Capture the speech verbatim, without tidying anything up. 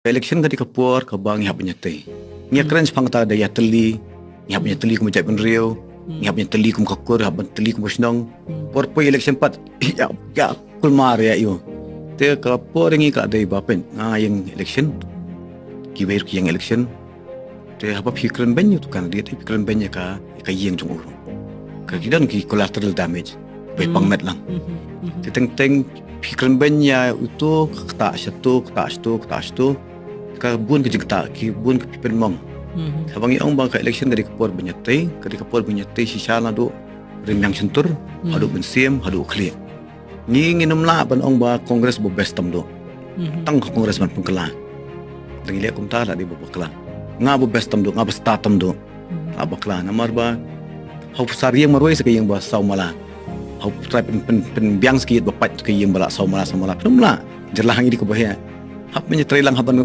Ka election ka dei ka por kaba ngi hap ban ïatei. Ngi ïakren shaphang kata da ïatylli, ngi hap ban ïatylli kum ka jaitbynriew, ngi hap ban ïatylli kum ka kur, hap ban ïatylli kum ka shnong. Por poi election pat, ïa, ïa kulmar ïa ïoh. Te ka por ngi ka dei ba pyn, nga ïeng election, kiwei ruh ki ïeng election. Te haba phi kren beiñ ïa uto u candidate, phi kren beiñ ïa ka, ïa ka ïing jong u ruh. Ka ki don ki collateral damage. Ba pang met lang. Te teng teng phi kren beiñ ïa uto, ka ktah shato, ktah shato, ktah shato. Ka bun ka jingktah, ki bun ka pynmong. Haba ngi ong ba ka election ka dei ka por ban ïatei, ka dei ka por ban ïatei shisha naduh rynmiang shyntur, haduh mynsiem, haduh khlieh. Ngi ngin ym lah ban ong ba Congress ba best tam duh. Tang ka Congress ban pynkylla. Tang ngi leh kumta la dei ba bakla. Nga ba best tam duh, nga ba star tam duh. La bakla namar ba hau pynsaw ïing marwei sa ka ïing ba saw mala. Hau trai pyn pyn pynbiang sa ka ïit ba pait ka ïing ba la saw mala saw mala. Pynum la. Jylla ngi dei ka ba heh. Hap mynta trei lang hap ban